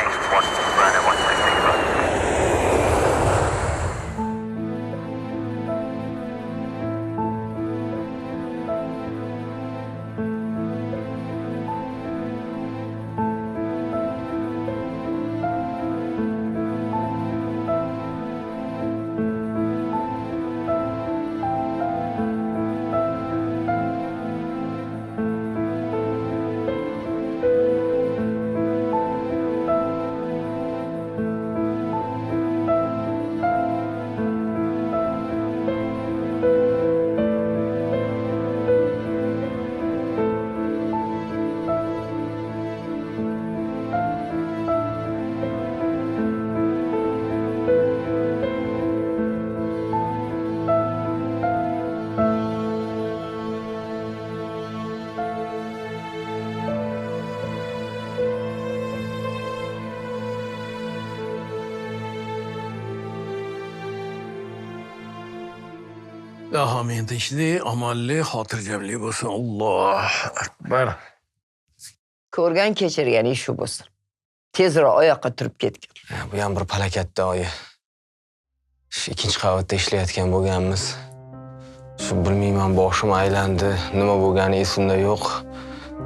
181, Ryanair 1665. Dahomen tinchlik, omonlik, xotirjamlik bo'lsin. Allohu akbar. Ko'rgan kechirganing shu bo'lsin. Tezroq oyoqqa turib ketgin. Bu ham bir palakatda oyi. Shu ikkinchi qavatda ishlayotgan bo'lganmiz. Shu bilmayman, boshim aylandi, nima bo'lgani esimda yo'q.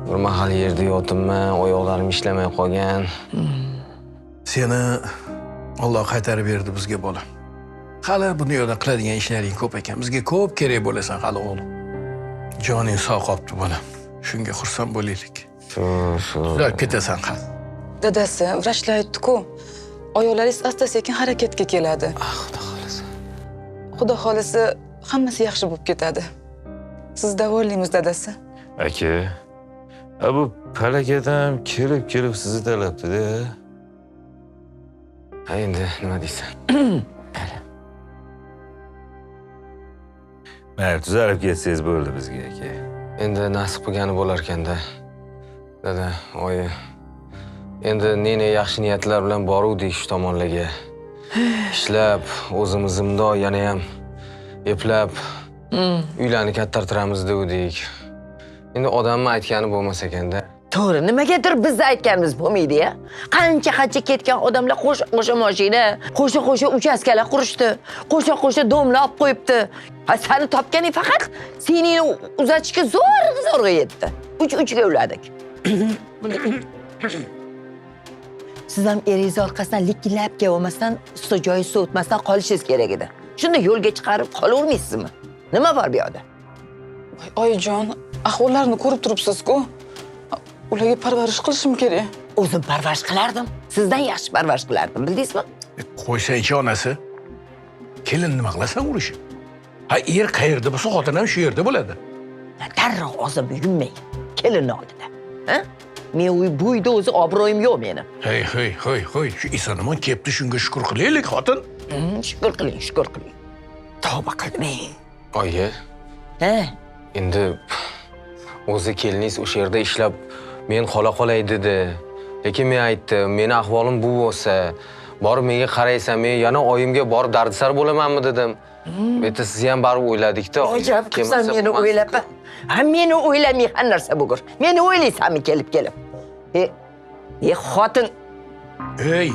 Bir mahal yerda yotibman, oyoqlarim ishlamay qolgan. Seni Alloh qaytarib berdi bizga bola. Hali bu dunyoda qiladigan ishlaring ko'p ekan. Bizga ko'p kerak bo'lasan hali o'g'lim. Joning sog' qolibdi bolam. Shunga xursand bo'laylik. Shu. Tuzalib ketasan hali. Dadasi, vrachlar aytdi-ku, oyoqlaringiz asta-sekin harakatga keladi. Ah, Xudo xolasa. Xudo xolasa hammasi yaxshi bo'lib ketadi. Siz davolaymiz dadasi. Aka, bu palakat ham kelib sizni talabdi-da. Ha, endi nima deysan? Mayli, tuzalib ketsangiz bo'ldi bizga aka. Endi nasib qilgani bo'lar ekanda. Dada, oyi. Endi ne yaxshi niyatlar bilan boruvdik shu tomonlarga. Ishlab, o'zimizni mundoq yana ham eplab uylarni kattartiramiz dedik. Endi odamning aytgani bo'lmas ekanda. To'g'ri, nimagadir biz aytganimiz bo'lmaydi-ya. Qancha-qancha ketgan odamlar qo'sha-qo'sha mashina, qo'sha-qo'sha uchastkalar qurishdi, qo'sha-qo'sha domla olib qo'yibdi. Ha, seni topganing faqat seni uzatishga zo'rg'a yetdi. 3-3ga uladik. Siz ham eringiz orqasidan likillab kelolmasdan, usta joyi sovutmasdan qolishingiz kerak edi. Shunda yo'lga chiqarib qolavermaysizmi? Nima bor bu yoqda? Oyijon, ahvollarini ko'rib turibsiz-ku. Ularga parvarish qilishim kerak. O'zim parvarish qilardim. Sizdan yaxshi parvarish qilardim, bildingizmi? Qo'ysangchi onasi. Kelin nima qilasan urushib? Ha, er qayerda bo'lsa, xotin ham shu yerda bo'ladi. Darrov og'zimni yummang kelinni oldida. Ha? Men bu uyda o'zi obro'yim yo'q meni. Hey, hey, hey, hey, shu eson-omon kelibdi, shunga shukr qilaylik, xotin. Shukr qiling, shukr qiling. Tavba qildim. Oyi. Ha? Endi o'zi keliningiz o'sha yerda ishlab men qola qolay dedi. Lekin men aytdim, meni ahvolim bu bo'lsa, borib menga qaraysan, men yana oyimga borib dardisar bo'lamanmi dedim. Bu yerda sizni ham baribir o'yladik-da. Ajab qilsan meni o'ylab. Ha, meni o'ylamay har narsa bugur. Meni o'ylaysanmi kelib-kelib? E, xotin. Ey.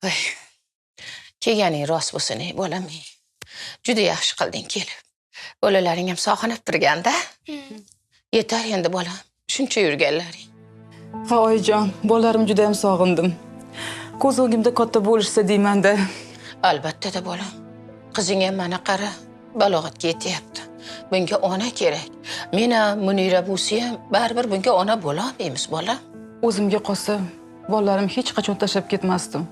Voy. Kelganing rost bo'lsin, ey bolam. Juda yaxshi qilding kelib. Bolalaring ham sog'inib turganda. Yetar endi bolam, shuncha yurganlaring. Ha, oyijon, bolalarim juda ham sog'indim. Ko'z o'ngimda katta bo'lishsa deyman-da. Albatta-da bolam. Qizing ham mana qara, balog'atga yetyapti. Bunga ona kerak. Men ham, Munira buvisi ham baribir bunga ona bo'la olmaymiz bolam. O'zimga qolsa, bolalarim hech qachon tashlab ketmasdim.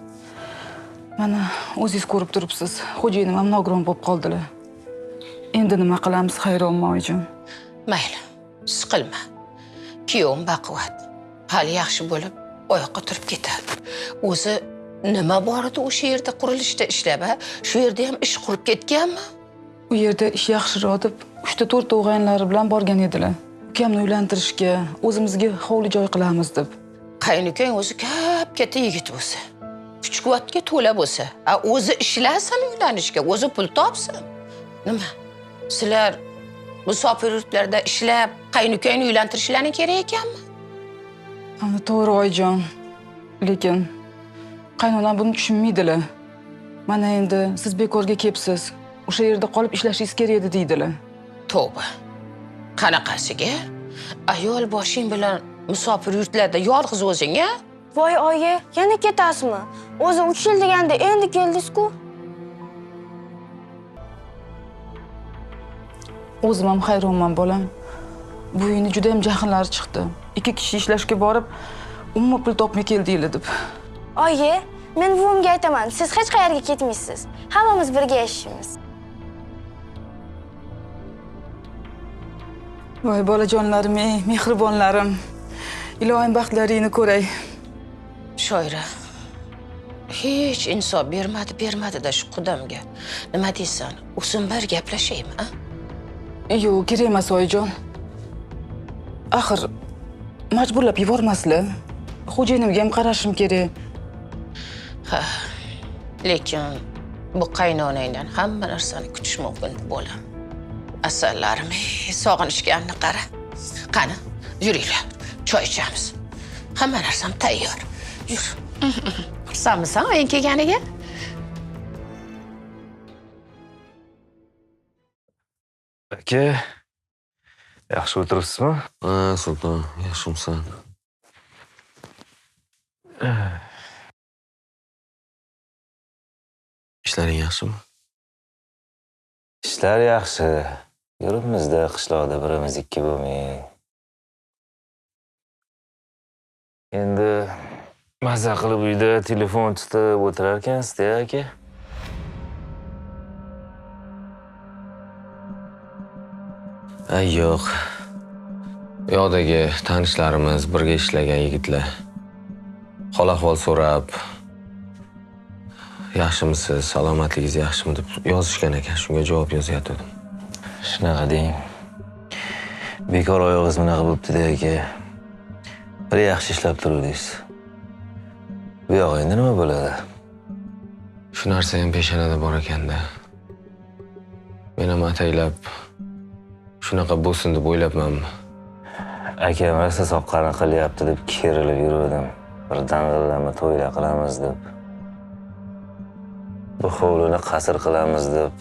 Mana o'zingiz ko'rib turibsiz, xo'jayinim ham nogiron bo'lib qoldilar. Endi nima qilamiz, hayronman oyijon. Mayli, siqilma. Kuyovim baquvvat. Hali yaxshi bo'lib oyoqqa turib ketadi. O'zi nima bor edi o'sha yerda qurilishda ishlab, ha? Shu yerda ham ish qurib ketganmi? U yerda ish yaxshiroq deb 3-4 o'g'aynilari bilan borgan edilar. Ukamni uylantirishga, o'zimizga hovli joy qilamiz deb. Qaynukang o'zi kap-katta yigit bo'lsa, kuch-quvvatga to'la bo'lsa, a o'zi ishlasin uylanishga, o'zi pul topsin. Nima? Sizlar musofir yurtlarda ishlab, qaynukangni uylantirishlaring kerak ekanmi? To'g'ri oyijon. Lekin qaynonam buni tushunmaydilar. Mana endi siz bekorga kelibsiz. O'sha yerda qolib ishlashingiz kerak edi deydilar. Tavba. Qanaqasiga? Ayol boshing bilan musofir yurtlarda yolg'iz o'zing, a? Voy oyi, yana ketasizmi? O'zi 3 yil deganda endi keldingiz-ku. O'zim ham hayronman bolam. Bu uyni juda ham jahllari chiqdi. 2 kishi ishlashga borib, umuman pul topmay keldinglar deb. Oyi, men buvimga aytaman, siz hech qayerga ketmaysiz. Hammamiz birga yashaymiz. Voy bolajonlarim, ey mehribonlarim. Iloyim baxtlaringni ko'ray. Shoira, hech insof bermadi-da shu qudamga. Nima deysan? O'zim bir gaplashaymi, a? Yo'q, kerak emas oyijon. Axir majburlab yubormaslar. Xo'jayinimga ham qarashim kerak. Ha, lekin bu qaynonangdan hamma narsani kutish mumkin bolam. Asallarim, sog'inishganini qara. Qani, yuringlar, choy ichamiz. Hamma narsam tayyor. Yur. Xursandmisan oying kelganiga? Aka, yaxshi o'tiribsizmi? Ha, Sulton, yaxshimisan? Ishlaring yaxshimi? Ishlar yaxshi. Yuribmiz-da qishloqda birimiz ikki bo'lmay. Endi maza qilib uyda telefon tutib o'tirar ekansiz-da, aka. Ay yo'q. U yoqdagi tanishlarimiz, birga ishlagan yigitlar hol ahvol so'rab, yaxshimisiz, salomatligingiz yaxshimi deb yozishgan ekan. Shunga javob yozayotgandim. Shunaqa deng. Bekor oyog'ingiz bunaqa bo'pti-da, aka. Bir yaxshi ishlab turuvdingiz. Bu yo'q endi nima bo'ladi? Shu narsa ham peshonada bor ekanda. Men ham ataylab shunaqa bo'lsin deb o'ylabmanmi? Akam rosa soqqani qilyapti deb kerilib yurdim. Bir dang'illama to'ylar qilamiz deb. Bu hovlini qasr qilamiz deb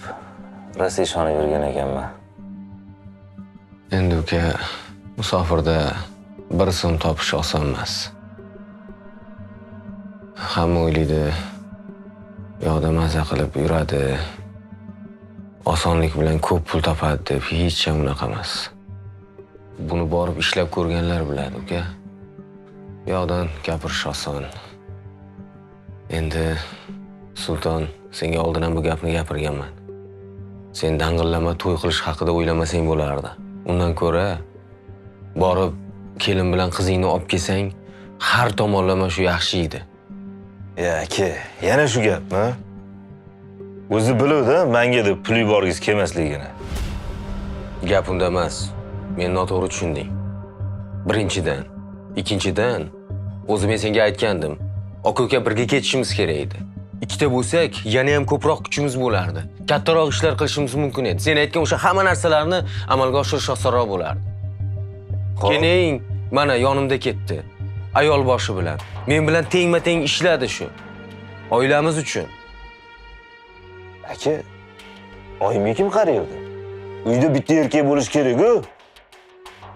rosa ishonib yurgan ekanman. Endi uka, musofirda bir so'm topish oson emas. Hamma o'ylaydi, u yoqda maza qilib yuradi, osonlik bilan ko'p pul topadi deb. Hech ham unaqa emas. Buni borib ishlab ko'rganlar biladi, uka. Bu yoqdan gapirish oson. Endi Sulton, senga oldin ham bu gapni gapirganman. Sen dang'illama to'y qilish haqida o'ylamasang bo'lardi. Undan ko'ra borib kelin bilan qizingni olib kelsang, har tomonlama shu yaxshi edi. Ya aka, yana shu gapmi? O'zi biluvdi, menga deb pul yuborgisi kelmasligini. Gap unda emas. Meni noto'g'ri tushunding. Birinchidan, ikkinchidan, o'zi men senga aytgandim. Aka-uka birga ketishimiz kerak edi. Ikkita bo'lsak, yana ham ko'proq kuchimiz bo'lardi. Kattaroq ishlar qilishimiz mumkin edi. Sen aytgan o'sha hamma narsalarni amalga oshirish osonroq bo'lardi. Keling, mana yonimda ketdi. Ayol boshi bilan. Men bilan tengma-teng ishladi shu. Oilamiz uchun. Aka, oyimga kim qaraydi? Uyda bitta erkak bo'lish kerak-ku.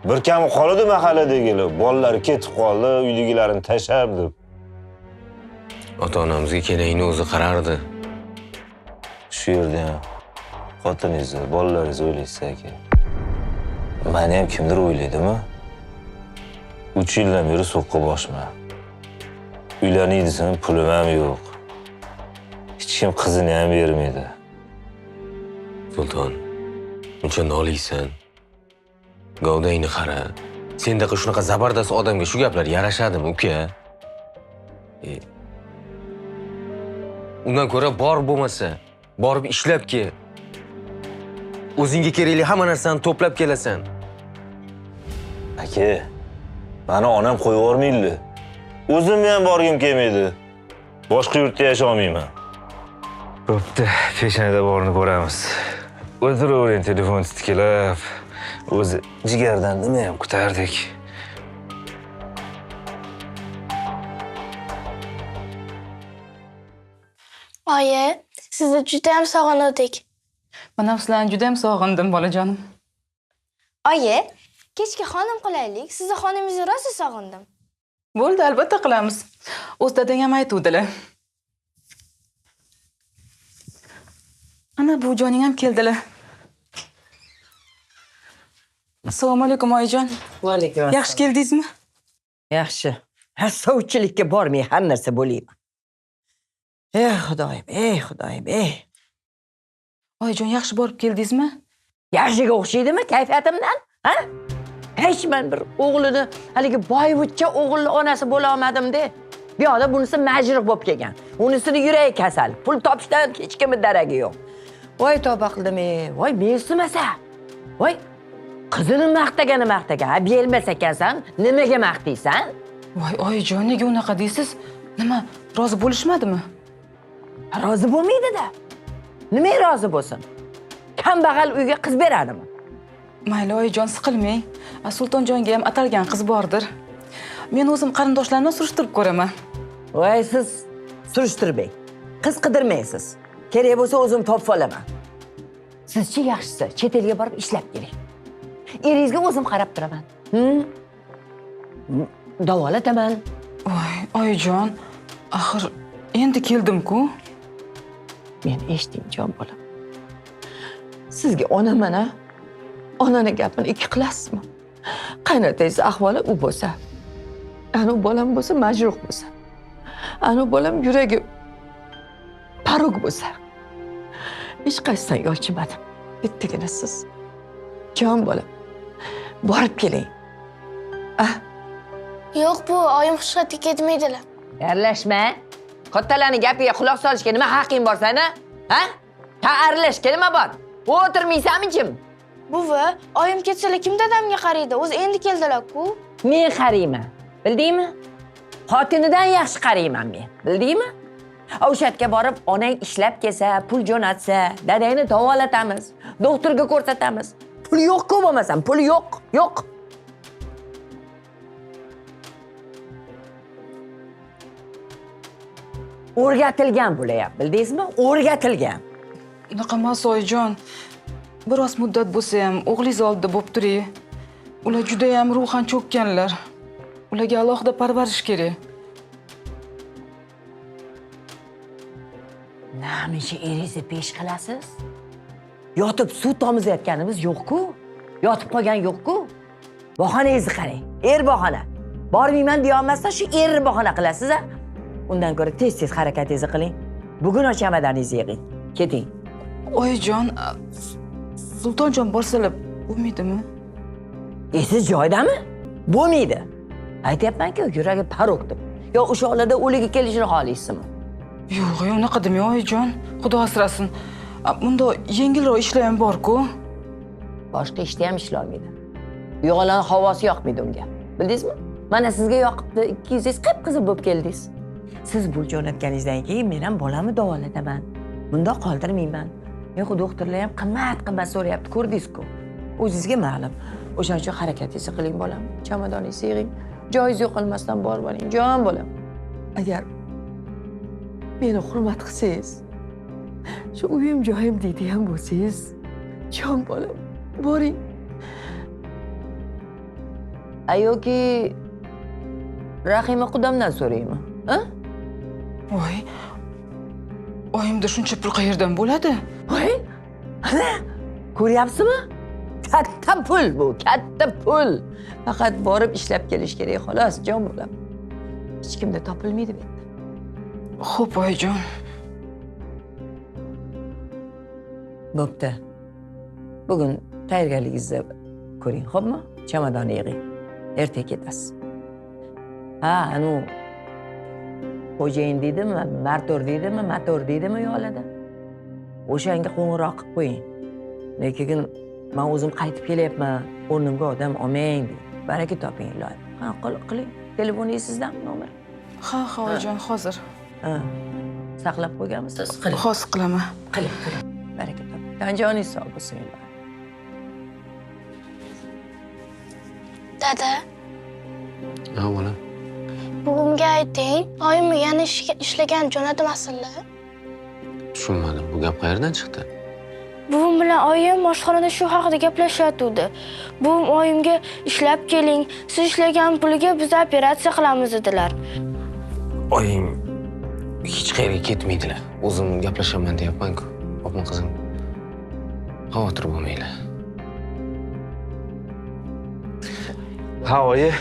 Bir kami qoladi mahalladagilar, bolalari ketib qoldi, uydagilarini tashlab deb. Ota-onamizga kelingni o'zi qarardi. Shu yerda ham xotiningizni, bolalaringizni o'ylaysiz aka. Meni ham kimdir o'ylaydimi? 3 yildan beri so'qqa boshman. Uylanay desam pulim ham yo'q. Hech kim qizini ham bermaydi. Sulton, uncha noliysan. Gavdangni qara. Sendaqa shunaqa zabardast odamga shu gaplar yarashadimi, uka? Undan ko'ra bor bo'lmasa, borib ishlab kel. O'zingga kerakli hamma narsani to'plab kelasan. Aka, meni onam qo'yib yubormaydi. O'zimni ham borgim kelmaydi. Boshqa yurtda yasha olmayman. Bo'pti, peshonada borini ko'ramiz. O'tiravering telefon titkilab. O'zi jigardan nima ham kutardik. Oyi, sizni juda ham sog'indik. Men ham sizlarni juda ham sog'indim, bolajonim. Oyi, kechki xonim qilaylik. Sizni xoningizni rosa sog'indim. Bo'ldi, albatta qilamiz. O'z dadang ham aytuvdilar. Ana bu joning ham keldilar. Assalomu alaykum oyijon. Va alaykum assalom. Yaxshi keldingizmi? Yaxshi. Ha, sovchilikka bormay har narsa bo'laymi? Ey Xudoyim, ey Xudoyim, ey. Oyijon, yaxshi borib keldingizmi? Yaxshiga o'xshaydimi kayfiyatimdan? Ha? Hech men bir o'g'lini, haligi boyvuchcha o'g'ilni onasi bo'la olmadim-de. Bu yoqda bunisi majruh bo'lib kelgan. Unisini yuragi kasal. Pul topishdan hech kimning daragi yo'q. Voy tavba qildim, ey. Voy mensimasa. Voy qizini maqtagani maqtagan. Ha, bermas ekansan, nimaga maqtaysan? Voy oyijon, nega unaqa deysiz? Nima, rozi bo'lishmadimi? Rozi bo'lmaydi-da. Nimaga rozi bo'lsin? Kambag'al uyga qiz beradimi? Mayli oyijon, siqilmang. Sultonjonga ham atalgan qiz bordir. Men o'zim qarindoshlarimdan surishtirib ko'raman. Voy siz surishtirmang. Qiz qidirmaysiz. Kerak bo'lsa o'zim topib olaman. Sizchi yaxshisi chet elga borib ishlab keling. Eringizga o'zim qarab turaman. Davolataman. Voy oyijon, axir endi keldim-ku. Men eshiting jon bolam. Sizga onaman a? Onani gapini ikki qilasizmi? Qaynotangiz ahvoli u bo'lsa, anu bolam bo'lsa majruh bo'lsa, anu bolam yuragi parok bo'lsa. Hech qaysidan yolchimadim. Bittagina siz. Jon bolam, borib keling. Ah. Yo'q, bu oyim xushxatga ketmaydilar. Aralashma. Kattalarning gapiga quloq solishga nima haqqing bor seni? Ha? Ta aralashga nima bor? O'tirmaysanmi jim? Buvi, oyim ketsalar kim dadamga qaraydi? O'zi endi keldilar-ku. Men qarayman. Bildingmi? Xotinidan yaxshi qarayman men. Bildingmi? O'sha yerga borib onang ishlab kelsa, pul jo'natsa, dadangni davolatamiz, doktorga ko'rsatamiz. Pul yo'q-ku bo'lmasam, pul yo'q, yo'q. O'rgatilgan bular, bildingizmi? O'rgatilgan. Unaqa emas oyijon. Biroz muddat bo'lsa ham o'g'lingiz oldida bo'lib turing. Ular juda ham ruhan cho'kkanlar. Ularga alohida parvarish kerak. Namicha eringizni pesh qilasiz? Yotib suv tomizayotganimiz yo'q-ku. Yotib qolgan yo'q-ku. Bahonangizni qarang. Er bahona. Bormayman deya olmasdan shu erni bahona qilasiz-a? Undan ko'ra tez-tez harakatingizni qiling. Bugun ochamadangizni yig'ing. Keting. Oyijon, Sultonjon borsalar bo'lmaydimi? Esiz joydami? Bo'lmaydi. Aytyapman-ku, yuragi parok deb. Yo o'sha holada o'ligi kelishini xohlaysizmi? Yo'q, unaqa demang oyijon. Xudo asrasin. Bunda yengilroq ishlar ham bor-ku. Boshqa ishda ham ishlolmaydi. Yo'g'olani havosi yoqmaydi unga. Bildingizmi? Mana sizga yoqibdi, ikkingiz qip-qizil bo'lib keldingiz. Siz pul jo'natganingizdan keyin men ham bolamni davolataman. Bundoq qoldirmayman. Yo'q, doktorlar ham qimmat-qimmat so'rayapti, ko'rdingiz-ku. O'zingizga ma'lum. O'shaning uchun harakatingizni qiling bolam. Chamadoningizni yig'ing. Joyingiz yo'qolmasdan borib oling, jon bolam. Agar meni hurmat qilsangiz, shu uyim joyim deydigan bo'lsangiz, jon bolam, boring. Ayoki Rahima qudamdan so'raymi? Ha? Voy. Oyimda shuncha pul qayerdan bo'ladi? Voy. Ana, ko'ryapsizmi? Katta pul bu, katta pul. Faqat borib ishlab kelish kerak, xolos, jon bolam. Hech kimda topilmaydi bu yerda. Xo'p, oyijon. Bo'pti. Bugun tayyorgarligingizni ko'ring, xo'pmi? Chamadonni yig'ing. Erta ketasiz. Ha, anu xo'jayin deydimi, martor deydimi, motor deydimi yo'lada. O'shanga qo'ng'iroq qilib qo'ying. Lekin men o'zim qaytib kelyapman, o'rnimga odam olmang deb. Baraka toping iloyim. Ha, qiling. Telefoningiz sizdami nomer? Ha, ha, oyijon, hozir. Ha. Saqlab qo'yganmisiz? Qiling. Hozir qilaman. Qiling, qiling. Baraka toping. Joning sog' bo'lsin. Dada. Ha, bolam. Buvimga ayting, oyimni yana ishlagan jo'natmasinlar. Tushunmadim, bu gap qayerdan chiqdi? Buvim bilan oyim oshxonada shu haqida gaplashayotgandi. Buvim oyimga ishlab keling, siz ishlagan puliga biz operatsiya qilamiz dedilar. Oying hech qayerga ketmaydilar. O'zim gaplashaman deyapman-ku. Xo'pmi qizim? Xavotir bo'lmanglar. Ha, oyi.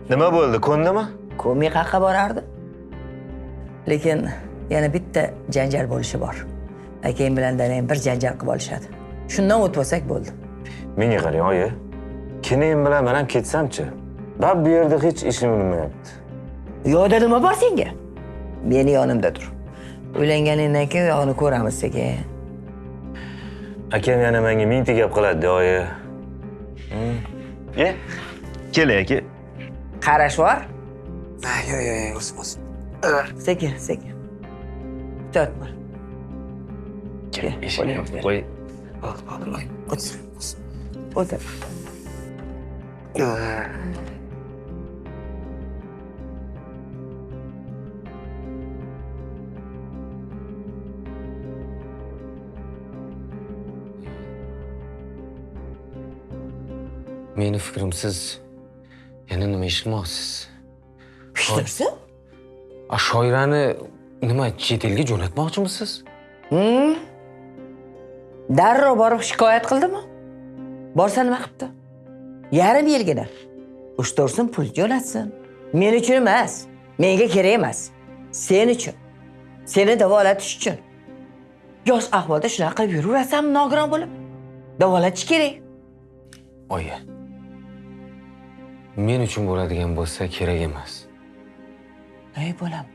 Nima bo'ldi? Ko'ndimi? Ko'nmay qayerga borardi? Lekin yana bitta janjal bo'lishi bor. Akang bilan dadang bir janjal qilib olishadi. Shundan o'tib olsak bo'ldi. Menga qarang, oyi. Keyin bilan men ham ketsamchi? Bab bu yerda hech ishim unmayapti. U yoqda nima bor senga? Meni yonimda tur. Uylanganingdan keyin u yog'ini ko'ramiz sekin. Akam yana menga mingta gap qiladi, oyi. Kel aka. Qarash bor? Yo'q, yo'q, o'zim, o'zim. Sekin, sekin. Tutma. Kel, eshikni qo'y. O'tir. O'tir. Meni fikrimsiz yana nima ish qilmoqsiz? Pishtirsin? A Shoirani nima chet elga jo'natmoqchimisiz? Darrov borib shikoyat qildimi? Borsa nima qilibdi? Yarim yilgina. Ushtorsin pul jo'natsin. Men uchun emas, menga kerak emas. Sen uchun. Seni davolatish uchun. Yosh ahvolda shunaqa qilib yuraversanmi nogiron bo'lib? Davolatish kerak. Oyi. Men uchun bo'ladigan bo'lsa kerak emas. Ey bolam,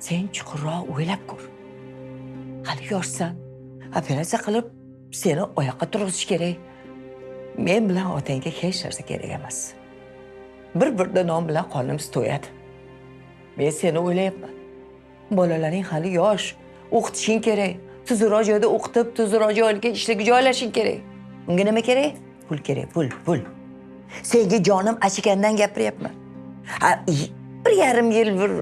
sen chuqurroq o'ylab ko'r. Hali yoshsan. Operatsiya qilib seni oyoqqa turg'izish kerak. Men bilan otangga hech narsa kerak emas. Bir burda non bilan qornimiz to'yadi. Men seni o'ylayapman. Bolalaring hali yosh, o'qitishing kerak. Tuzukroq joyda o'qitib, tuzukroq joyga ishga joylashing kerak. Unga nima kerak? Pul kerak, pul, pul. Senga jonim achigandan gapiryapman. Ha, bir yarim yil, bir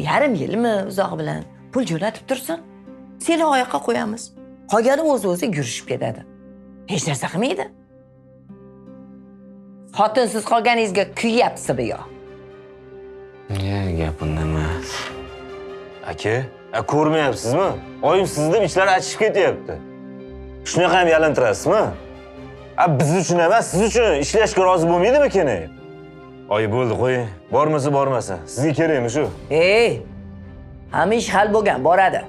yarim yilmi uzoq bilan pul jo'natib tursin. Seni oyoqqa qo'yamiz. Qolgani o'zi-o'zi yurishib ketadi. Hech narsa qilmaydi. Xotinsiz qolganingizga kuyyapsiz bu yoq. Ya, gap unda emas. Aka, ko'rmayapsizmi? Oyim sizni deb ichlari achishib ketyapti. Shunaqa ham yalintirasizmi? Biz uchun emas, siz uchun ishlashga rozi bo'lmaydimi keyin? Oyi, bo'ldi, qo'ying. Bormasa bormasin. Sizga kerakmi shu? Ey, hamma ish hal bo'lgan, boradi.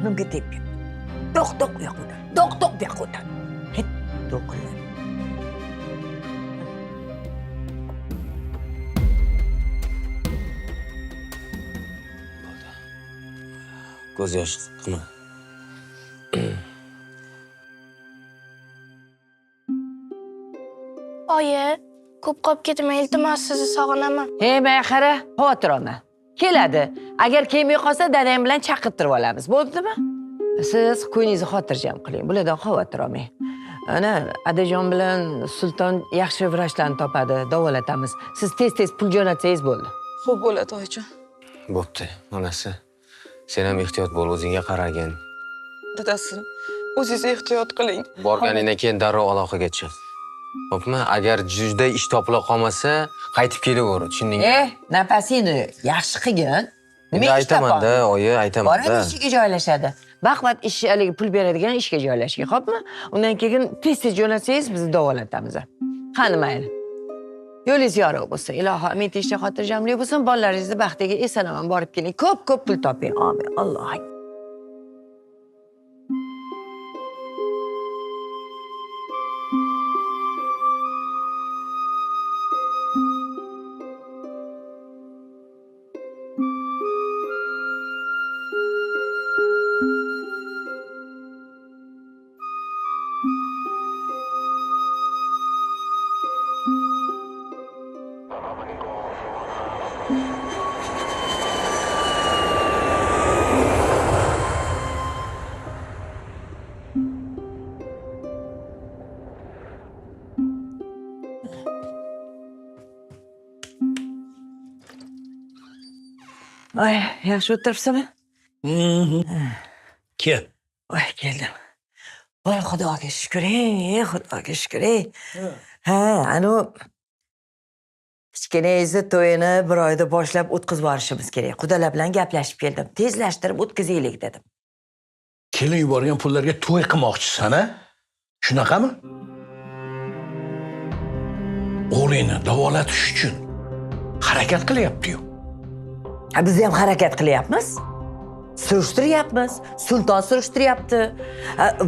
Jonimga tegib ketdi. To'q-to'q u yoqqa o'tadi. To'q-to'q bu yoqqa o'tadi. Hech to'qiladi. Bo'ldi. Ko'z yosh qilma. Oyi, ko'p qolib ketmang, iltimos, sizni sog'inaman. Hey, menga qara, xavotir olma. Keladi. Agar kelmay qolsa, dadang bilan chaqirtirib olamiz. Bo'ptimi? Siz ko'nglingizni xotirjam qiling. Bulardan xavotir olmang. Ana, Adajon bilan Sulton yaxshi vrachlarni topadi, davolatamiz. Siz tez-tez pul jo'natsangiz bo'ldi. Xo'p bo'ladi, oyijon. Bo'pti, onasi. Sen ham ehtiyot bo'l, o'zingga qaragin. Dadasi, o'zingiz ehtiyot qiling. Borganingdan keyin darrov aloqaga chiq. Xo'pmi? Agar juda ish topila qolmasa, qaytib kelaver, tushundingmi? Nafasingni yaxshi qilgin. Nima ish aytaman-da, oyi, aytaman-da. Boradi, ishiga joylashadi. Baquvvat ish haligi pul beradigan ishga joylashgan, xo'pmi? Undan keyin tez-tez jo'natsangiz bizni davolatamiz. Qani mayli. Yo'lingiz yorug' bo'lsin. Ilohi amin, tinchlik, xotirjamlik bo'lsin. Bolalaringizni baxtiga eson-omon borib keling. Ko'p-ko'p pul toping. Amin. Alloh. Oy, yaxshi o'tiribsizmi? Kel. Oy, keldim. Voy, Xudoga shukr, ey, Xudoga shukr, ey. Ha, anu kichkinangizni to'yini bir oyda boshlab o'tkazib yuborishimiz kerak. Qudalar bilan gaplashib keldim. Tezlashtirib o'tkazaylik dedim. Kelin yuborgan pullarga to'y qilmoqchisan, a? Shunaqami? O'g'lingni davolatish uchun harakat qilyapti-yu. Ha, biz ham harakat qilyapmiz. Surishtiryapmiz. Sulton surishtiryapti.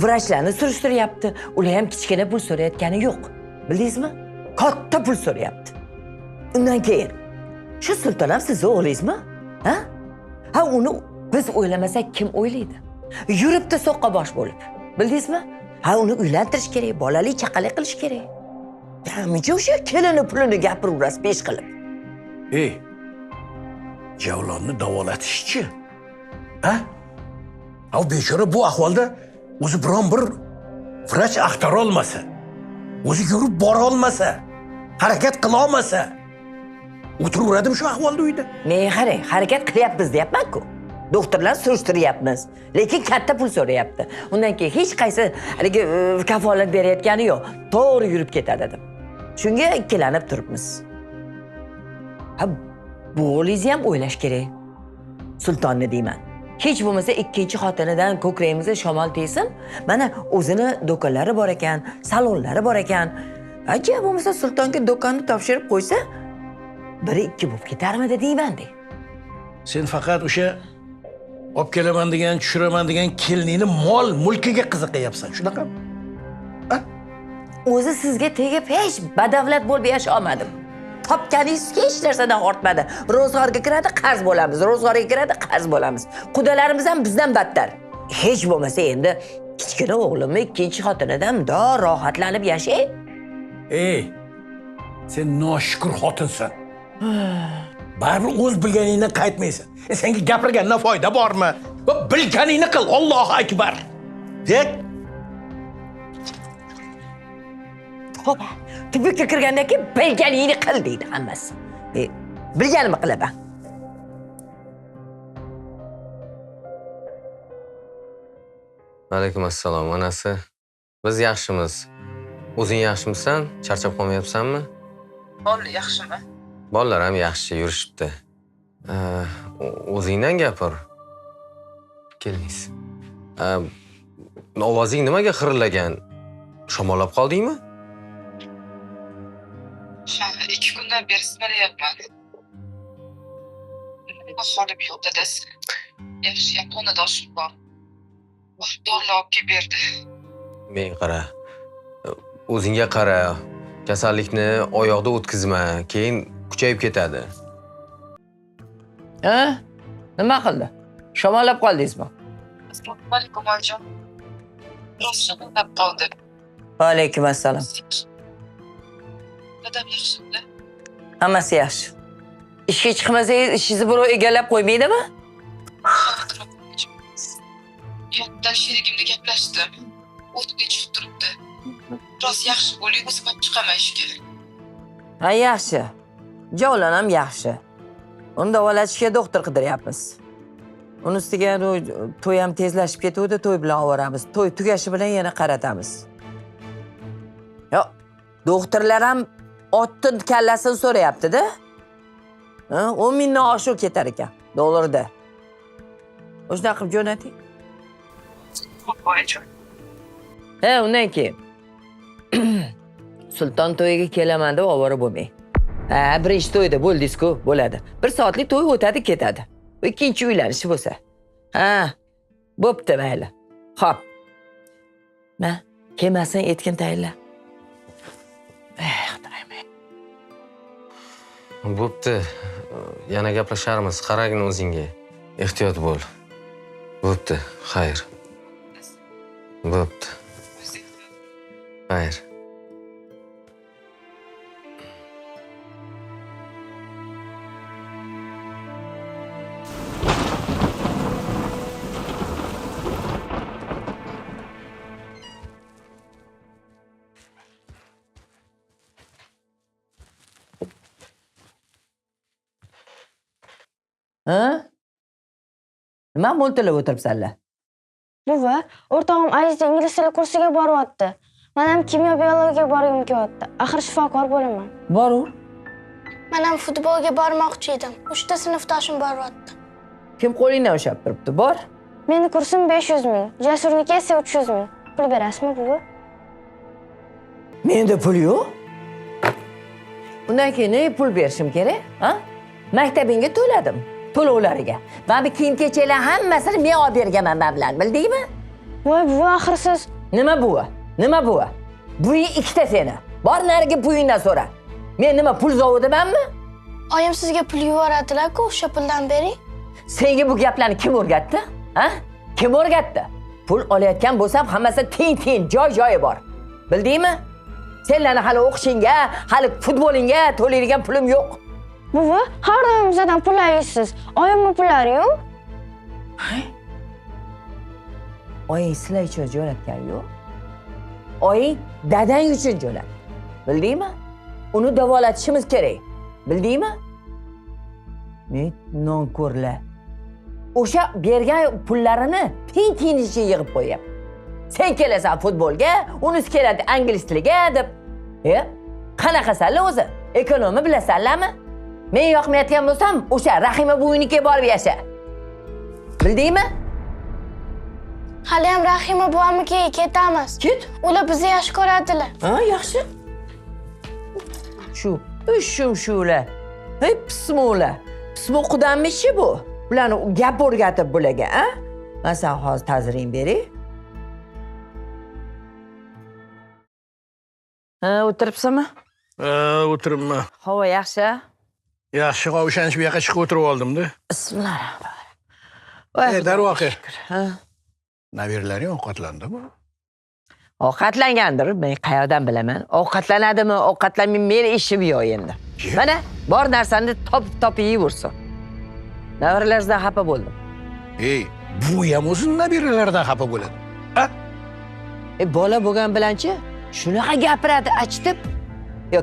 Vrachlarni surishtiryapti. Ular ham kichkina pul so'rayotgani yo'q. Bildingizmi? Katta pul so'rayapti. Undan keyin shu Sulton ham sizni o'g'lingizmi? Ha? Ha, uni biz o'ylamasak kim o'ylaydi? Yuribdi so'qqa bosh bo'lib. Bildingizmi? Ha, uni uylantirish kerak, bolali chaqali qilish kerak. Muncha o'sha kelini pulini gapiraverasiz pesh qilib. Ey, Javlonni davolatishchi. Ha? Ha, bechora bu ahvolda o'zi biron bir vrach axtara olmasa, o'zi yurib bora olmasa, harakat qila olmasa, o'tiraveradimi shu ahvolda uyda? Men qarang, harakat qilyapmiz deyapman-ku. Doktorlar surishtiryapmiz, lekin katta pul so'rayapti. Undan keyin hech qaysi haligi kafolat berayotgani yo'q. To'g'ri yurib ketadi dedim. Shunga ikkilanib turibmiz. Ha, bu o'g'lingizni ham o'ylash kerak. Sultonni deyman. Hech bo'lmasa ikkinchi xotinidan ko'kragimizga shamol tegsin. Mana o'zini do'konlari bor ekan, salonlari bor ekan. Aja bo'lmasa Sultonga do'konni topshirib qo'ysa, biri ikki bo'lib ketarmidi deyman de. Sen faqat o'sha olib kelaman degan, tushiraman degan keliningni mol mulkiga qiziqayapsan, shunaqami? O'zi sizga tegib hech badavlat bo'lib yasha olmadim. Topganingiz hech narsadan ortmadi. Ro'zg'orga kiradi, qarz bo'lamiz. Ro'zg'orga kiradi, qarz bo'lamiz. Qudalarimiz ham bizdan battar. Hech bo'lmasa endi kichkina o'g'limni ikkinchi xotinidan mundoq rohatlanib yashay. Ey, sen noshukur xotinsan. Baribir o'z bilganingdan qaytmaysan. Senga gapirgandan foyda bormi? Bilganingni qil, Allohu akbar. Dek. Xo'p, tubikka kirgandan keyin bilganingni qil deydi hammasi. Bilganimni qilaman. Alaykum assalom, onasi. Biz yaxshimiz. O'zing yaxshimisan? Charchab qolmayapsanmi? Bolalar yaxshimi? Bolalar ham yaxshi yurishibdi. O'zingdan gapir. Kelingiz. Ovozing nimaga xirillagan? Shamollab qoldingmi? 2 kundan beri sinalyapman. Nima holim yo'q dadasi. Yaxshi, xonadoshim bor. Dorilar olib kelib berdi. Men qara. O'zingga qara. Kasallikni oyoqda o'tkazma, keyin kuchayib ketadi. Ha? Nima qildi? Shamollab qoldingizmi? Assalomu alaykum, oyijon. Rost shamollab qoldim. Va alaykum assalom. Dadam yaxshimi? Hammasi yaxshi. Ishga chiqmasangiz ishingizni birov egallab qo'ymaydimi? Yondan sherigimda gaplashdim. O'tga chiqib turibdi. Rost yaxshi bo'ling, o'zim ham chiqaman ishga. Ha, yaxshi. Javlon ham yaxshi. Uni davolatishga doktor qidiryapmiz. Uni ustiga to'y ham tezlashib ketuvdi, to'y bilan oboramiz. To'y tugashi bilan yana qaratamiz. Yo'q, doktorlar ham otning kallasini so'rayapti-da. 10 mingdan oshiq ketar ekan dollarda. O'shuna qilib jo'nating. Ha, undan keyin Sulton to'yiga kelaman deb ovora bo'lmang. Ha, birinchi to'yda bo'ldingiz-ku, bo'ladi. 1 soatlik to'y o'tadi, ketadi. Ikkinchi uylanishi bo'lsa. Ha, bo'pti, mayli. Xo'p. Ma, kelmasin, etkin tayinla. Xudoyim. Bo'pti. Yana gaplasharmiz. Qaragin o'zingga. Ehtiyot bo'l. Bo'pti, xayr. Bo'pti. Xayr. Ha? Nima mo'ltillab o'tiribsanlar? Buva, o'rtog'im Aziz ingliz tili kursiga boryapti. Men ham kimyo biologiyaga borgim kelyapti. Axir shifokor bo'laman. Borur. Men ham futbolga bormoqchi edim. 3 ta sinfdoshim boryapti. Kim qo'lingdan ushlab turibdi? Bor. Meni kursim 500 ming, Jasurniki esa 300 ming. Pul berasizmi, buva? Menda pul yo'q. Undan keyin nega pul berishim kerak, ha? Maktabingga to'ladim, to'lovlariga. Mana bu kiyim-kechaklar hammasini men olib berganman mablag'ni, bildingmi? Voy buva, axir siz Nima buva? Nima buva? Buying ikkita seni. Bor narigi pulingdan so'ra. Men nima pul zavodimanmi? Oyim sizga pul yuboradilar-ku, o'sha puldan bering. Senga bu gaplarni kim o'rgatdi? Ha? Kim o'rgatdi? Pul olayotgan bo'lsam, hammasi teng-teng, joy-joyi bor. Bildingmi? Senlarni hali o'qishingga, hali futbolingga to'laydigan pulim yo'q. Buva, har doim bizdan pul olaysiz. Oyimning pullari yo'q. Oying sizlar uchun jo'natgan yo'q. Oying dadang uchun jo'natdi. Bildingmi? Uni davolatishimiz kerak. Bildingmi? Ne nonko'rlar. O'sha bergan pullarini tiyin-tiyin ichiga yig'ib qo'yapti. Sen kelasan futbolga, unisi keladi ingliz tiliga deb. Qanaqasanlar o'zi? Ekonomi bilasanlarmi? Men yoqmayotgan bo'lsam, o'sha Rahima buvinikiga borib yasha. Bildingmi? Hali ham Rahima buvamnikiga ketamiz. Ket. Ular bizni yaxshi ko'radilar. Ha, yaxshi. Shu, shular. Hey, pismo'lar. Pismo qudanmishi bu? Bularni gap o'rgatib bularga, a? Men sen hozir tazring beray. Ha, o'tiribsanmi? Ha, o'tiribman. Havo yaxshi? Yaxshi, o'shaning bu yoqqa chiqib o'tirib oldim-da. Bismillahirrohmanirrohim. Darvoqe. Ha. Nabiralaring ovqatlandimi? Ovqatlangandir, men qayerdan bilaman? Ovqatlanadimi, ovqatlanmaymi, meni ishim yo'q endi. Mana bor narsani topib yeyversin. Nabiralaridan xafa bo'ldim. Ey, bu ham o'zini nabiralaridan xafa bo'ladi. Ha? Bola bo'lgan bilanchi shunaqa gapiradi, achitib, yo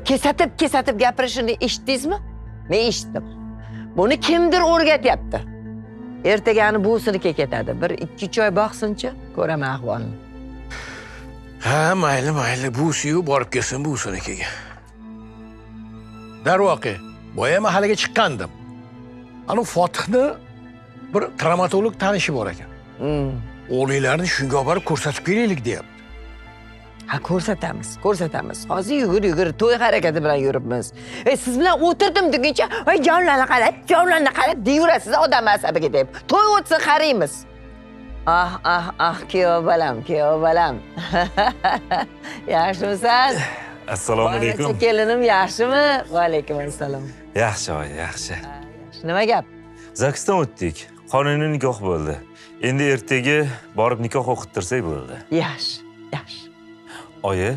kesatib gapirishini eshitdingizmi? Men eshitdim. Buni kimdir o'rgatyapti. Ertagani buvisinikiga ketadi. 1-2 oy boqsinchi, ko'raman ahvolini. Ha, mayli, mayli, buvisiyu borib kelsin buvisinikiga. Darvoqe, boya mahallaga chiqqandim. Ana Fotihni bir travmatolog tanishi bor ekan. O'g'linglarni shunga olib borib ko'rsatib kelaylik deyapti. Ha, ko'rsatamiz, ko'rsatamiz. Hozir yugur to'y harakati bilan yuribmiz. Siz bilan o'tirdim deguncha, "Voy jonlarni qarab, jonlarni qarab" deyaverasiz odam asabiga deb. To'y o'tsa qaraymiz. Ah, ah, ah, kuyov bolam, kuyov bolam. Yaxshimisan? Assalomu alaykum. Kelinim yaxshimi? Va alaykum assalom. Yaxshi, oy, yaxshi. Nima gap? Zaksdan o'tdik. Qonuniy nikoh bo'ldi. Endi ertaga borib nikoh o'qittirsak bo'ldi. Yaxshi, yaxshi. Oyi,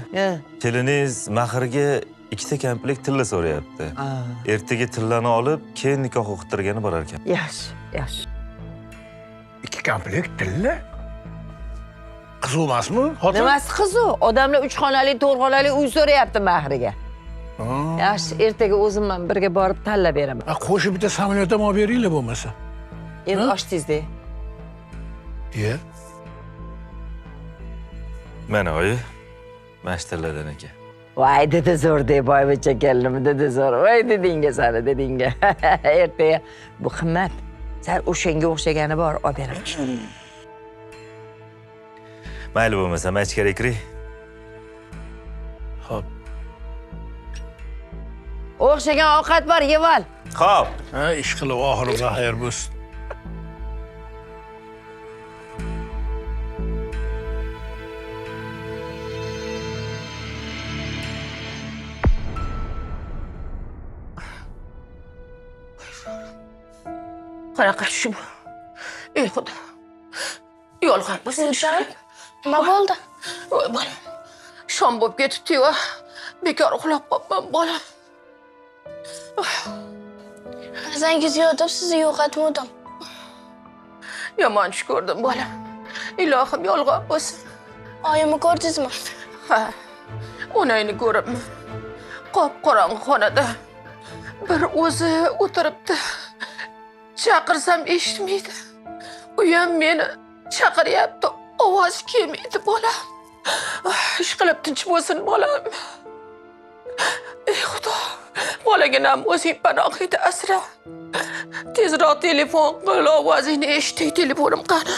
keliningiz mahrga 2 ta komplekt tilla so'rayapti. Ertaga tillani olib, keyin nikoh o'qittirgani borar ekan. Yaxshi, yaxshi. 2 komplekt tilla? Qiziq emasmi? Xotin? Nimasi qiziq? Odamlar 3 xonali, 4 xonali uy so'rayapti mahriga. Yaxshi, ertaga o'zim ham birga borib tanlab beraman. Qo'shib bitta samolyot ham olib beringlar bo'lmasa. Endi ochdingiz-da. Iya. Mana oyi. Mana shu tilladan ekan. Voy, dedi zo'r deb boyvachcha kelinim, dedi zo'r. Voy dedinga sani, dedinga. Ertaga bu qimmat. Sal o'shanga o'xshagani bor, olib beraman. Mayli bo'lmasa, men ichkariga kiray. Xo'p. O'xshagan ovqat bor, yeb ol. Xo'p. Ha, ish qilib oxiri xayr bo'lsin. Qanaqa tushi bu? Ey Xudo. Yolg'on bo'lsin. Nima bo'ldi? Voy bolam. Shom bo'lib ketibdi-yu. Bekor uxlab qolibman bolam. Mazangiz yo'q deb sizni yo'qotmadim. Yomon tush ko'rdim bolam. Ilohim yolg'on bo'lsin. Oyimni ko'rdingizmi? Ha. Onangni ko'ribman. Qop-qorong'i xonada bir o'zi o'tiribdi. Chaqirsam eshitmaydi. Uyam meni chaqiryapti. Ovoz kelmaydi bolam. Ishqilib tinch bo'lsin bolam. Ey Xudo, bolaginam o'zing panohingda asra. Tezroq telefon qil, ovozingni eshitay, telefonim qani?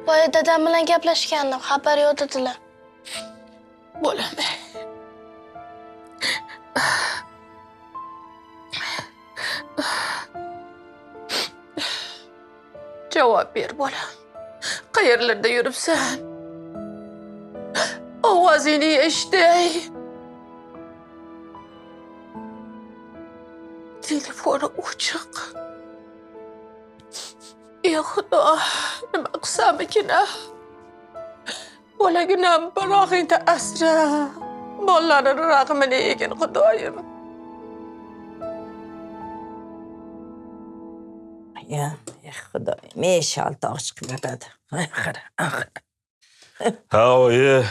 Boya dadam bilan gaplashgandim, xabar yo'q dedilar. Bolam. Javob ber bolam. Qayerlarda yuribsan? Ovozingni eshitay. Telefoni o'chiq. Ey Xudo, nima qilsamikin? Bolaginam panohingda asra. Bolalarini rahmini egin Xudoyim. Ya, ey Xudoyim, 5-6 oq chiqib yotadi. Axir, axir. Ha, oyi.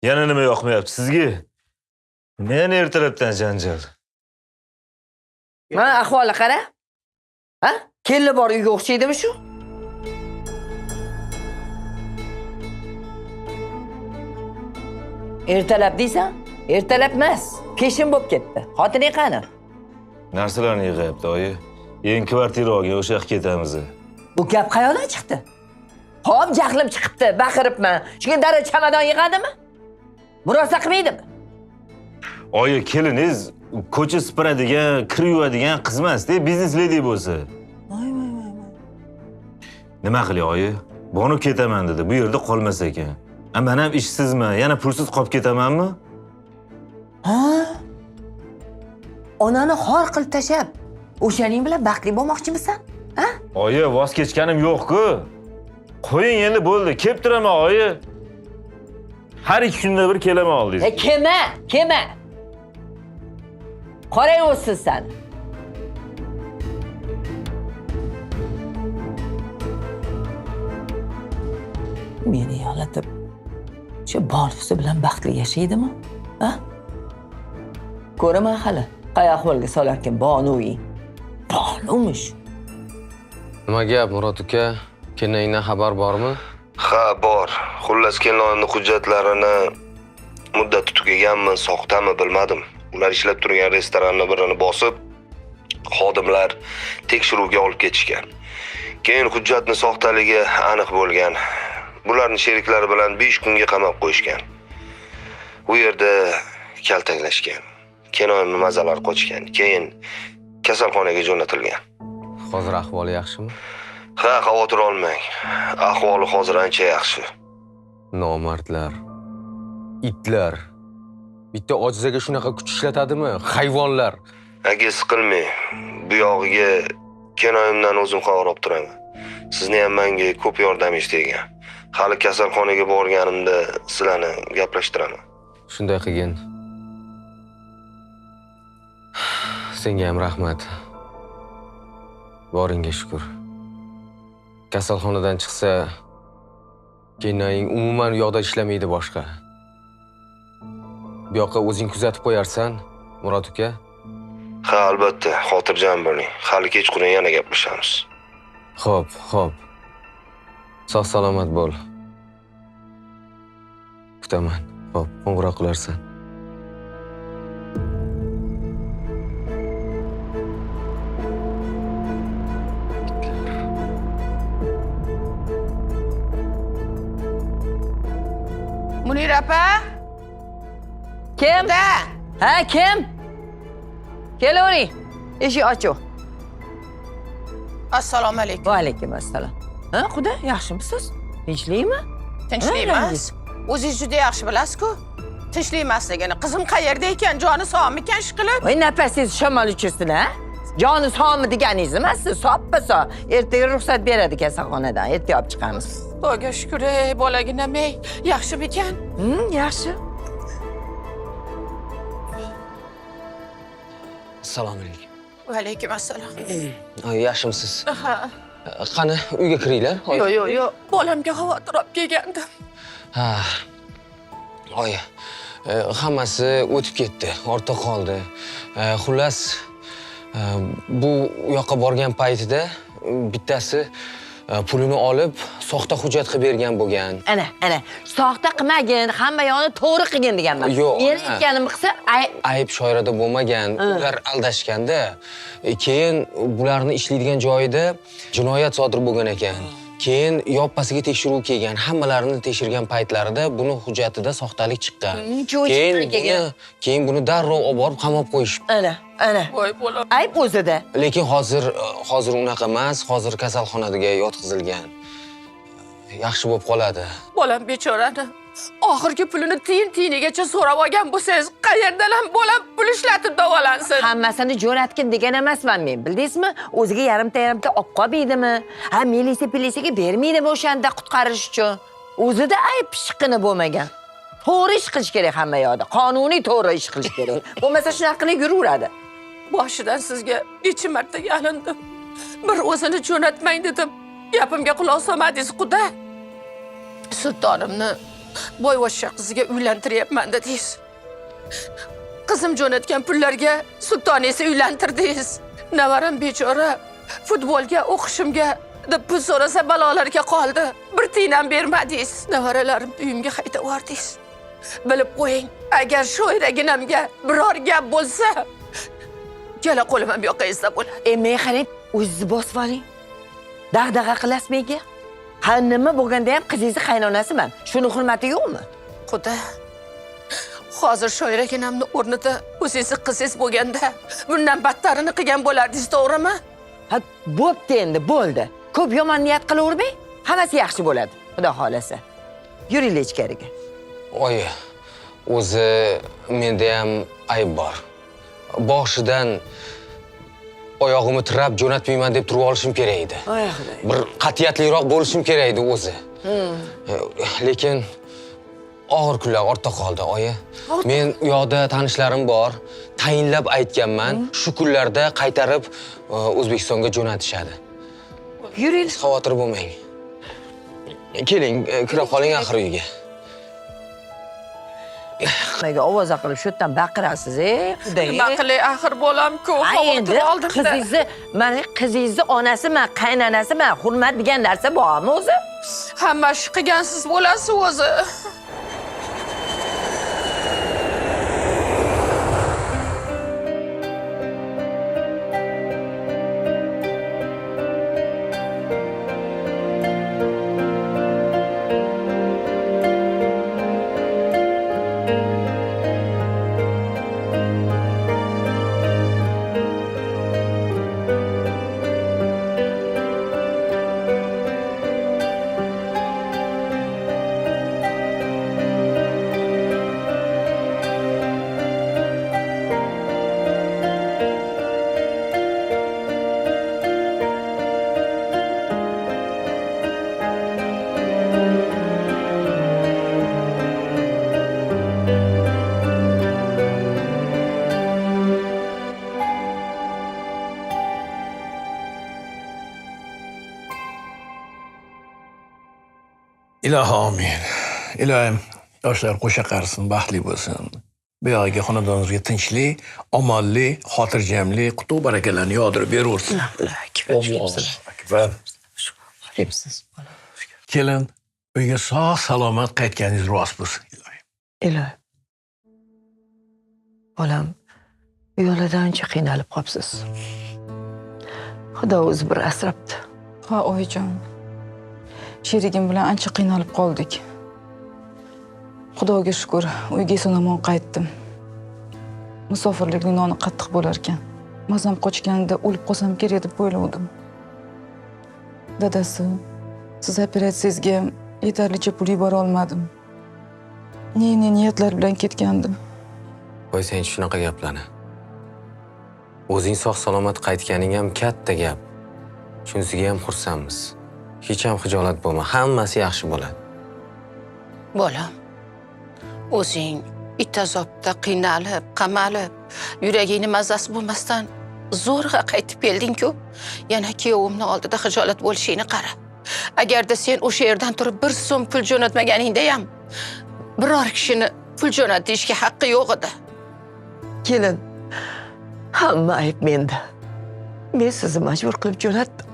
Yana nima yoqmayapti sizga? Men ertalabdan janjal. Mana ahvoli qara. Ha? Kelin bor uyga o'xshaydimi shu? Ertalab deysan? Ertalab emas, peshin bo'lib ketdi. Xotining qani? Narsalarni yig'yapti, oyi. Yangi kvartira olgan, o'sha yoqqa ketamiz. Bu gap qayoqdan chiqdi? Hop, jahlim chiqibdi, baqiribman. Shunga darrov chamadon yig'adimi? Murosa qilmaydimi? Oyi, keliningiz ko'cha supuradigan, kir yuvadigan qiz emas-da, biznes ledi bo'lsa. Voy voy voy voy. Nima qilay, oyi? Borib ketaman dedi. Bu yerda qolmas ekan. Men ham ishsizman, yana pulsiz qolib ketamanmi? Ha? Onani xor qilib tashlab, o'shaning bilan baxtli bo'lmoqchimisan? Ha? Oyi, voz kechganim yo'q-ku. Qo'ying endi bo'ldi, kelib turaman oyi. Har 2 kunda bir kelaman oldingizga. Kelma, kelma. Qarang o'zsin sen. Meni yig'latib, o'sha bonusi bilan baxtli yashaydimi? Ha? Ko'raman hali qay ahvolga solarkan Bonuing. Bonumish. Nima gap, Murod aka? Keliningdan xabar bormi? Ha, bor. Xullas, kelinoyimning hujjatlarini muddati tugaganmi, soxtami bilmadim. Ular ishlab turgan restoranni birini bosib, xodimlar tekshiruvga olib ketishgan. Keyin hujjatni soxtaligi aniq bo'lgan. Bularni sheriklari bilan 5 kunga qamab qo'yishgan. U yerda kaltaklashgan. Kelinoyimning mazalari qochgan. Keyin kasalxonaga jo'natilgan. Hozir ahvoli yaxshimi? Ha, xavotir olmang. Ahvoli hozir ancha yaxshi. Nomardlar, itlar. Bitta ojizaga shunaqa kuch ishlatadimi? Hayvonlar. Aka, siqilmang. Bu yog'iga kelinoyimdan o'zim xabar olib turaman. Sizni ham menga ko'p yordamingiz tegan. Hali kasalxonaga borganimda sizlarni gaplashtiraman. Shunday qilgin. Senga ham rahmat. Boringga shukr. Kasalxonadan chiqsa, kelinoying umuman u yoqda ishlamaydi boshqa. Bu yoqqa o'zing kuzatib qo'yarsan, Murod aka. Ha, albatta, xotirjam bo'ling. Hali kechqurun yana gaplashamiz. Xo'p, xo'p. Sog' salomat bo'l. Kutaman. Xo'p, qo'ng'iroq qilarsan. Munira opa? Kim? Ha, kim? Kelavering. Eshik ochiq. Assalomu alaykum. Va alaykum assalom. Ha, xudo, yaxshimisiz? Tinchlikmi? Tinchlik emas. O'zingiz juda yaxshi bilasiz-ku. Tinchlik emasligini. Qizim qayerda ekan? Joni sog'mikan ishqilib? Voy, nafasingiz shamol uchirsin, ha? Joni sog'mi deganingiz emas, soppa sog'. Ertaga ruxsat beradi kasalxonadan. Ertaga olib chiqamiz. Xudoga shukr, ey bolaginam, ey, yaxshimikan? Yaxshi. Assalomu alaykum. Va alaykum assalom. Ay, yaxshimisiz? Ha. Qani, uyga kiringlar. Yo'q, yo'q, yo'q. Bolamga xavotir olib kelgandim. Ha. Oy, hammasi o'tib ketdi, ortda qoldi. Xullas, Bu u yoqqa borgan paytida bittasi pulini olib soxta hujjat qilib bergan bo'lgan. Ana, ana, soxta qilmagin, hamma yoqni to'g'ri qilgin deganman. Yo'q. Men aytganim qilsa, ayb Shoirada bo'lmagan. Ular aldashganda, keyin bularni ishlaydigan joyida jinoyat sodir bo'lgan ekan. Keyin yoppasiga tekshiruv kelgan, hammalarini tekshirgan paytlarida buni hujjatida soxtalik chiqqan. Keyin buni darrov olib borib qamab qo'yishibdi. Ana, ana. Voy bolam. Ayb o'zida. Lekin hozir unaqa emas, hozir kasalxonaga yotqizilgan. Yaxshi bo'lib qoladi. Bolam bechorani oxirgi pulini tiyin-tiyinigacha so'rab olgan bo'lsangiz, qayerdan ham bolam pul ishlatib davolansin? Hammasini jo'natgin degan emasman men, bildingizmi? O'ziga yarimta-yarimta olib qolmaydimi? Ha, milisiya polisiyaga bermaydimi o'shanda qutqarish uchun? O'zida ayb pishiqqina bo'lmagan. To'g'ri ish qilish kerak hamma yoqda. Qonuniy to'g'ri ish qilish kerak. Bo'lmasa shunaqa qilib yuraveradi. Boshidan sizga necha marta yalindim. Bir o'zini jo'natmang dedim. Gapimga quloq solmadingiz, quda. Sultonimni boyvachcha qiziga uylantiryapman dedingiz. Qizim jo'natgan pullarga Sultonni esa uylantirdingiz. Navaram bechora futbolga, o'qishimga deb pul so'rasa balolarga qoldi. Bir tiyin ham bermadingiz. Nevaralarimni uyimga haydab yubordingiz. Bilib qo'ying, agar Shoiraginamga biror gap bo'lsa, kela qo'lim ham yoqangizda bo'ladi. Men qarang, o'zingizni bosib oling. Dag'dag'a qilasiz menga. Ha, nima bo'lganda ham qizingizni qaynonasiman. Shuni hurmati yo'qmi? Xudo, hozir Shoiraginamni o'rnida o'zingizni qizingiz bo'lganda bundan battarini qilgan bo'lardingiz, to'g'rimi? Ha, bo'pti endi, bo'ldi. Ko'p yomon niyat qilavermang, hammasi yaxshi bo'ladi, Xudo xolasa. Yuringlar ichkariga. Oyi, o'zi menda ham ayb bor. Boshidan oyog'imni tirab jo'natmayman deb turib olishim kerak edi. Bir qat'iyatliroq bo'lishim kerak edi o'zi. Lekin og'ir kunlar ortda qoldi, oyi. Men u yoqda tanishlarim bor, tayinlab aytganman, shu kunlarda qaytarib O'zbekistonga jo'natishadi. Yuring, xavotir bo'lmang. Keling, kira qoling axir uyga. Nimaga ovoza qilib shu yerdan baqirasiz, Xudo? Nima qilay axir bolam-ku, xavotir oldim. Qizingizni, mana qizingizni onasiman, qaynonasiman, hurmat degan narsa bormi o'zi? Hamma ish qilgansiz bo'lasiz o'zi. Ilohi amin. Ilohim, yoshlar qo'sha qarisin, baxtli bo'lsin. Bu yog'iga xonadonimizga tinchlik, omonlik, xotirjamlik, qutlug' barakalarni yog'dirib beraversin. Allohu akbar. Kelin, uyga sog' salomat qaytganingiz rost bo'lsin, ilohim. Ilohim. Bolam, yo'lida ancha qiynalib qolibsiz. Xudo o'zi bir asrabdi. Ha, oyijon. Sherigim bilan ancha qiynalib qoldik. Xudoga shukr, uyga eson-omon qaytdim. Musofirlikning noni qattiq bo'lar ekan. Mazam qochganda o'lib qolsam kerak deb o'yladim. Dadasi, siz operatsiyangizga yetarlicha pul yubora olmadim. Ne niyatlar bilan ketgandim. Qo'ysang shunaqa gaplarni. O'zing sog' salomat qaytganing ham katta gap. Shunisiga ham xursandmiz. Hech ham xijolat bo'lma, hammasi yaxshi bo'ladi. Bolam, o'zing it azobda qiynalib, qamalib, yuragingni mazasi bo'lmasdan zo'rg'a qaytib kelding-ku. Yana kuyovimni oldida xijolat bo'lishingni qara. Agarda sen o'sha yerdan turib bir so'm pul jo'natmaganingda ham biror kishini pul jo'nat deyishga haqqi yo'q edi. Kelin, hamma ayb menda. Men sizni majbur qilib jo'natdim.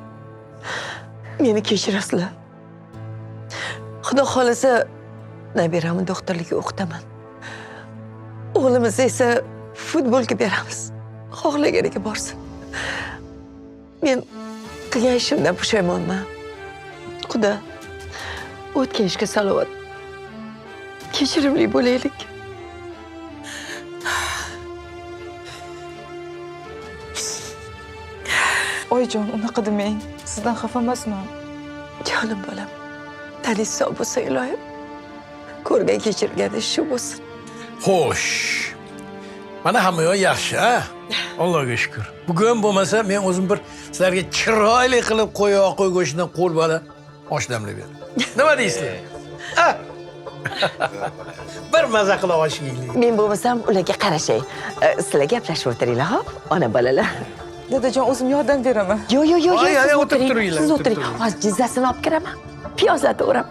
Meni kechirasizlar. Xudo xolasa nabiramni doktorlikka o'qitaman. O'g'limizni esa futbolga beramiz. Xohlaganiga borsin. Men qilgan ishimdan pushaymonman. Xudo, o'tgan ishga salovat. Kechirimli bo'laylik. Oyijon, unaqa demang. Sizdan xafa emasman. Jonim bolam, taningiz sog' bo'lsa iloyim. Ko'rgan kechirgani shu bo'lsin. Xo'sh. Mana hamma yoq yaxshi, ha? Allohga shukr. Bugun bo'lmasa men o'zim bir sizlarga chiroyli qilib qo'y go'shtidan qo'l bola osh damlab beraman. Nima deysizlar? Ha? Bir maza qilib osh yeylik. Men bo'lmasam ularga qarashay. Sizlar gaplashib o'tiringlar, xo'p? Ona bolalar. Dadajon, o'zim yordam beraman. Yo, yo, yo, yo, Ay, ay, siz o'tirib o'tiring. turinglar, Siz o'tirib o'tiring. turinglar. Hozir jizzasini olib kiraman. Piyozlarni o'rab.